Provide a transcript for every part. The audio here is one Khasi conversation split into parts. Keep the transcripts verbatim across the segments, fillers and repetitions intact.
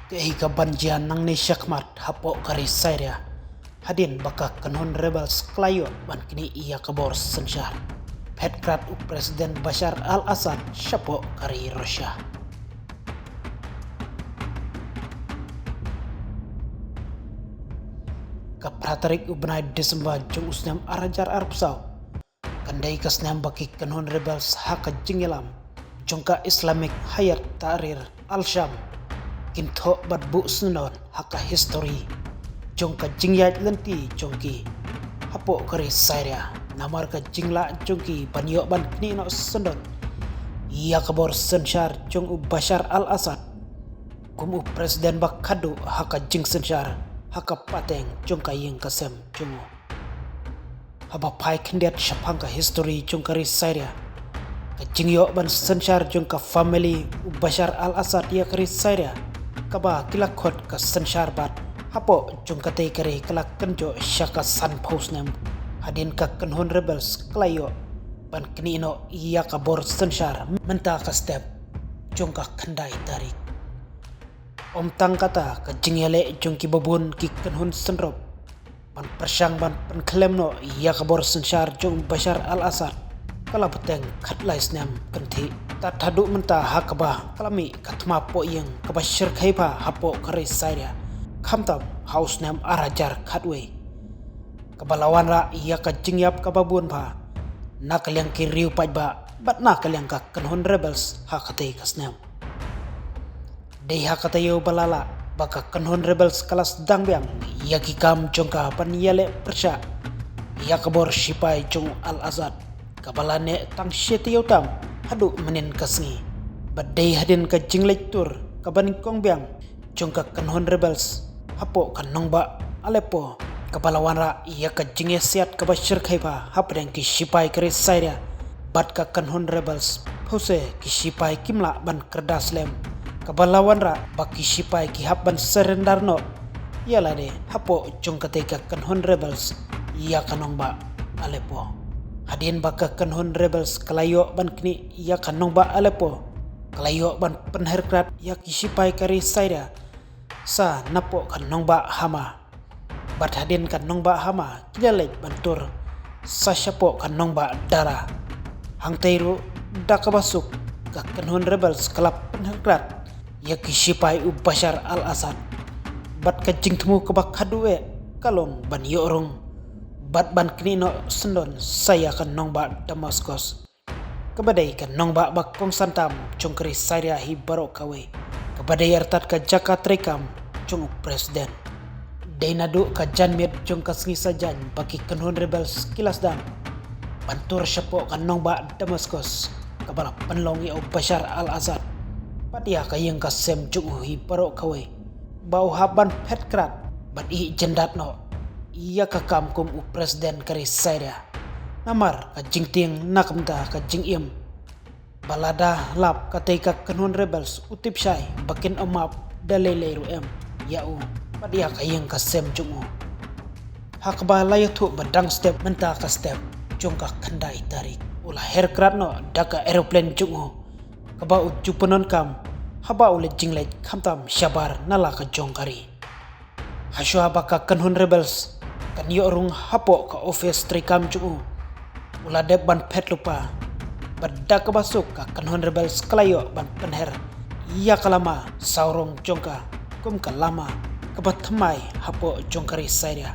Kaei kaban jia nangne shakhmat hapoh ka ri Syria hadien ba ka kynhun rebels ka la ïoh ban knieh ïa ka bor synshar, phet krad u President Bashar al-Assad shapoh ka ri Russia. Ka phra tarik u bnai December jong u snem ar hajar arphew saw, kan dei ka snem ba ki kynhun rebels ha ka jingïalam jong ka Islamic Hayat Tahrir al-Sham kin thoh bad buh syndon ha ka histori jong ka jingïaid lynti jong ki hapoh ka ri Syria, namar ka jinglah jong ki ban ïoh ban knieh noh syndon ïa ka bor synshar jong u Bashar al-Assad kum u President ba khadduh ha ka jingsynshar ha ka pateng jong ka ïing ka sem jong u. Haba phai khyndiat shaphang ka histori jong ka ri Syria, ka jingïoh ban synshar jong ka family u Bashar al-Assad ïa ka ri Syria kaba ki la khot ka synshar bad hapoh jong katei ka ri ka la kynjoh sha ka sanphew snem hadien ka kynhun rebels ka la ïoh ban knieh noh ïa ka bor synshar mynta ka step jong ka khyndai tarik. Ym tang kata, ka jingïaleh jong kiba bun ki kynhun synrop ban pyrshang ban pynkhlem noh ïa ka bor synshar jong Bashar al-Assad ka la bteng khatlai snem kynthih, tad haduh mynta ha kaba ka la mih ka thma poh ïing kaba shyrkhei bha hapoh ka ri Syria, khamtam ha u snem ar hajar khatwei, kaba la wanrah ïa ka jingïap kaba bun bha na ka liang ki riew paidbah bad na ka liang ka kynhun rebels ha katei ka snem. Dei ha ka taïew ba la lah ba ka kynhun rebels ka la sdang biang ïa ki kam jong ka ban ïaleh pyrshah ïa ka bor shipai jong u al-Assad, kaba la neh tang shi taïew tam haduh mynnin ka sngi. Bad dei hadien ka jingleit tur kaba nyngkong biang jong ka kynhun rebels hapoh ka nongbah Aleppo, kaba la wanrah ïa ka jingïasiat kaba shyrkhei bha hapdeng ki shipai ka ri Syria bad ka kynhun rebels. Phewse ki shipai kim lah ban kyrda slem, kaba la wanrah ba ki shipai ki hap ban surrender noh ïa lade hapoh jong katei ka kynhun rebels ïa ka nongbah Aleppo. Hadien ba ka kynhun rebels ka la ïoh ban knieh ïa ka nongbah Aleppo, ka la ïoh ban pynher krad ïa ki shipai ka ri Syria sa napoh ka nongbah Hama. Bad hadien ka nongbah Hama ki la leit ban tur sa shapoh ka nongbah Daraa. Hangtei ruh da kaba suk, ka kynhun rebels ka la pynher krad ïa ki shipai u Bashar al-Assad. Bad ka jingthmu kaba khadduh eh ka long ban ïoh rung bad ban knieh noh syndon sa ïa ka nongbah Damascus, kaba dei ka nongbah ba kongsan tam jong ka ri Syria hi baroh kawei, kaba dei artat ka jaka treikam jong u President. Dei naduh ka janmiet jong ka sngi Saitjaiñ ba ki kynhun rebels ki la sdang ban tur shapoh ka nongbah Damascus, kaba la pynlong ïa u Bashar al-Assad bad ïa ka ïing ka sem jong u hi baroh kawei, ba u hap ban phet krad bad ïeh jyndat noh ïa ka kam kum u President ka ri Syria. Namar ka jingtieng na ka bynta ka jingim ba lada lap katei ka kynhun rebels u tip shai ba kin ym map da lei lei ruh em ïa u bad ïa ka ïing ka sem jong u. Ha kaba la ïathuh ba dang step mynta ka step jong ka khyndai tarik, u la her krad noh da ka aeroplane jong u, kaba u ju pyndonkam haba u leit jingleit khamtam shabar na la ka jong ka ri. Hashwa ba ka kynhun rebels kan ïoh rung hapoh ka office treikam jong u, u la dep ban phet lypa. Bad da kaba suk ka kynhun rebels ka la ïoh ban pynher ïa ka lama sawrong jong ka kum ka lama kaba thymmai hapoh jong ka ri Syria.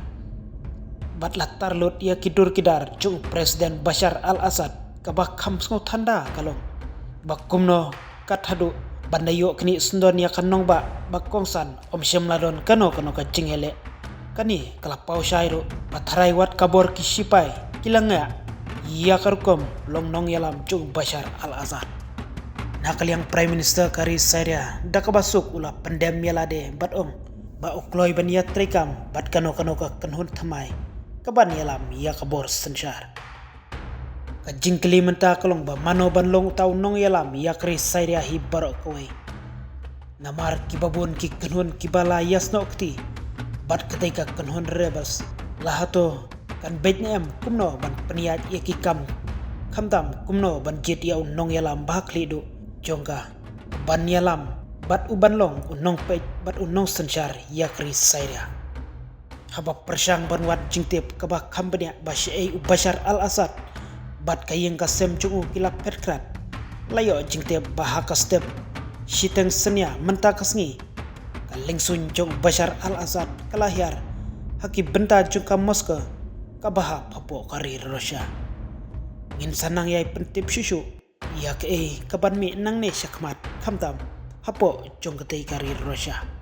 Bad la tar lut ïa ki dur ki dar jong u President Bashar al-Assad, kaba kham sngewthuh da ka long ba kumno kat haduh ban da ïoh knieh syndon ïa ka nongbah ba kongsan, ym shym la don kano kano ka jingïaleh. Kane ka la paw shai ruh ba tharai wat ka bor ki shipai ki la ngiah ïa ka rukom long nongïalam jong u Bashar al-Assad. Na ka liang Prime Minister ka ri Syria da kaba suk u la pyndem ïa lade bad ong ba u kloi ban ïatreikam bad kano kano ka kynhun thymmai kaban ïalam ïa ka bor synshar. Ka jingkylli mynta ka long ba mano ban long uta u nongïalam ïa ka ri Syria hi baroh kawei. Namar kiba bun ki kynhun kiba la ïasnoh kti bad katei ka kynhun rebels, la hato kan beit ne em kumno ban pynïaid ïa ki kam, khamtam kumno ban jied ïa u nongïalam ba ha khlieh duh jong ka ban ïalam bad u ban long u nongpeit bad u nongsynshar ïa ka ri Syria. Haba pyrshang ban wad jingtip kaba kham bniah ba shaei u Bashar al-Assad bad ka ïing ka sem jong u ki la phet khrat, la ïoh jingtip ba ha ka step shiteng synñia mynta ka sngi, ka lyngsuiñ jong u Bashar al-Assad ka la hiar ha ki bynta jong ka Moscow kaba hap hapoh ka ri Russia. Ngin sa nang ïai pyntip shuh shuh ïa kaei ka ban mih nangne shakhmat khamtam hapoh jong katei ka ri Russia.